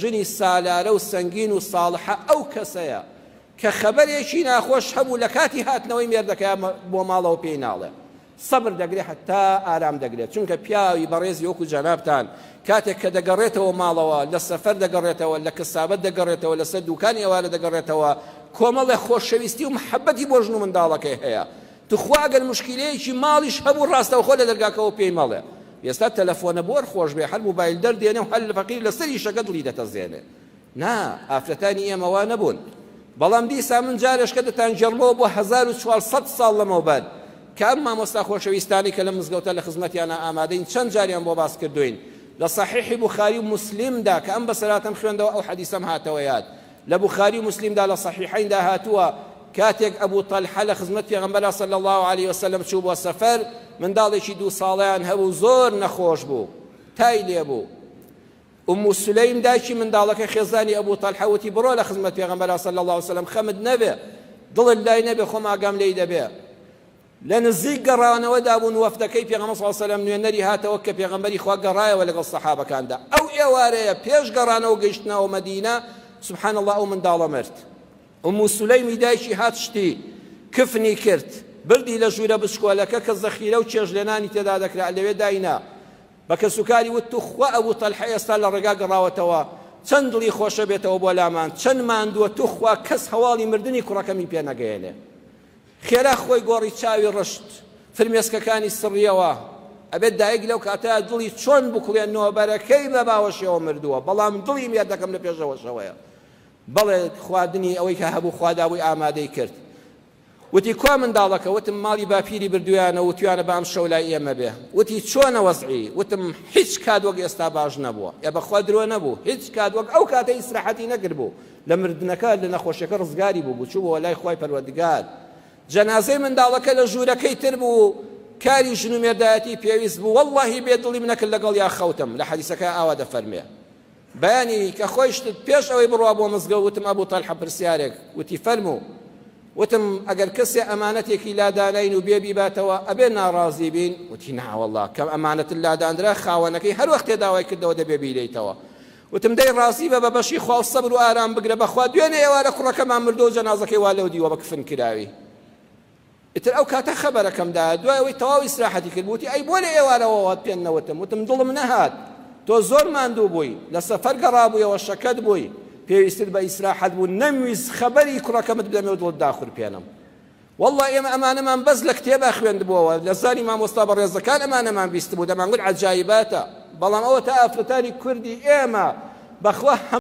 ژنی سالارە و سەنگین و ساڵحە ئەو کەسەیە کە خەبەرێکی ناخۆش هەبوو لە کاتی هاتنەوەی مێردەکەیا بۆ ماڵەوە پێی ناڵێ سەبر دەگرێ هەتا ئارام دەگرێت چونکە پیاوی بەڕێزی وەکو جەنابتان کاتێک کە دەگەڕێتەوە ماڵەوە لە سەفەر دەگەڕێتەوە لە کەسابەت دەگەڕێتەوە لەسەر دوکانی ئێوارە دەگەڕێتەوە کۆمەڵێ خۆشەویستی و محەبەتی بۆ ژن و منداڵەکەی هەیە توخوا ئەگەر موشکیلەیەکی ماڵیش هەبوو ڕاستەوخۆ لە دەرگاکەوە پێی مەڵێ ئێستا تەلەفۆنە بۆر خۆش بێ هەر موبایل دەردێنێ و هەر فەقیر لەسەر ئیشەکە دڵی دەتەزێنێ نا ئافرەتانی ئێمە وا نەبوون بەڵام دیسان من جارێشکە دەتانگێڕمەوە بۆ 1400 ساڵ لەمەوبەر کە ئەم مامۆستا خۆشەویستانەی کە لەم مزگەوتە لە خزمەتیانە ئامادەین چەند جاریان بۆ باس کردوین لە صحیحی بوخاری و موسلیمدا کە ئەم بەسەراتەم خوێندەوە ئەو حەدیسەم هاتەوە یاد لە بوخاری و موسلیمدا لە صحیحەیندا هاتووە، کاتێک ئەبو تەلحە لە خزمەت پێغەمبەرا صلی اللە علیە وسلم چوو بۆ سەفەر، منداڵێکی دوو ساڵەیان هەبوو زۆر نەخۆش بوو، تای لێ بوو. ئوم سولەیم دایکی منداڵەکە خێزانی ئەبو تەلحە وتی بڕۆ لە خزمەت پێغەمبەرا صلی اللە علیە وسلم خەمت نەبێ، دڵت لای نەبێ خۆم ئاگام لێی دەبێ. لە نزیک گەڕانەوەدا بوون وەفدەکەی پێغەمبەر صلی اللە علیە وسلم نوێنەری هاتەوە کە پێغەمبەری خوا گەڕایەوە لەگەڵ سەحابەکاندا ئەو ئێوارەیە پێش گەڕانەوە گەیشتنەوە مەدینە سبحان اللە ئەو منداڵە مرد ئوم سولەیمی دایکی هات شتی کفنی کرد بردی لە ژوورە بچکۆلەکە کە زەخیرە و چێژلێنانی تێدا دەکرا لەوێ داینا بە کەسوکاری وت توخوا ئەبو تەلحە ئێستا لە ڕێگا گەڕاوەتەوە چەند دڵی خۆشە بێتەوە بۆ لامان چەند ماندووە توخوا کەس هەواڵی مردنی کوڕەکەمی پێ نەگەیەنێ خێرا خۆی گۆڕی چاوی ڕشت فرمێسکەکانی سڕیەوە ئەبێت دایک لەو کاتەیا دڵی چۆن بکوڵێ نۆبەرەکەی بە باوەشیەوە مردووە بەڵام دڵی مێردەکەم لە پێشەوەشەوەیە بەڵێ خواردنی ئەوەی کە هەبوو خوا دابووی ئامادەی کرد وتی کوا منداڵەکە وتم ماڵی باپیری بردویانە وتویانە با ئەمشەو لای ئێمە بێ وتی چۆنە وەزعی وتم هیچ کات وەک ئێستا باش نەبووە ئێ بەخوا درۆ نەبوو هیچ کات وەک ئەو کاتە ئیسراحەتی نەکردبوو لە مردنەکە لە نەخۆشیەکە ڕزگاری بوو بوو چووبووە لای خوای پەروەردگار جەنازەی منداڵەکە لە ژوورەکەی تر بوو کاری ژن و مێردایەتی پێویست بوو وەڵڵاهی بێ دڵیم نەکرد لەگەڵیا خەوتم لە حەدیسەکە ئاوا دەفەرمێ بەیانی کە خۆی شتت پێش ئەوەی بڕوا بۆ مزگەوت وتم ئەبوو تەلحە پرسیارێک وتی فەرموو وتم ئەگەر کەسێ ئەمانەتێکی لاداناین و بێ بیباتەوە ئەبێ ناڕازی بین وتی ناوەڵا کەم ئەمانەتت لاداندرا خاوەنەکەی هەر وەختێ داوای کردەوە دەبێ بیدەیتەوە وتم دەی ڕازی بە بە بەشی خوا و سەبر و ئارام بگرە بەخوا دوێنێ ئێوارە کوڕەکەمان مردووە و جەنازەکەی وا لەو دیوە بە کفن کراوی ئیتر ئەو کاتە خەبەرەکەم دا دوای ئەوەی تەواو ئیسراحەتی کرد وتی ئەی بۆ لە ئێوارەوە وات پێ نەوتم وتم دڵم نەهات تۆ زۆر ماندوو بووی لە سەفەر گەڕابوویەوە شەکەت بووی پێویستت بە ئیسراحەت بوو نەمویست خەبەری کوڕەکەمت بدەمێ و دڵت داخورپێنم واللە ئێمە ئەمانەمان بەس لە کتێبا خوێندبووەوە لە زاری مامۆستا بەڕێزەکان ئەمانەمان بیستبوو دەمانگوت عەجایباتە بەڵام ئەوە تا ئافرەتانی کوردی ئێمە بەخوا.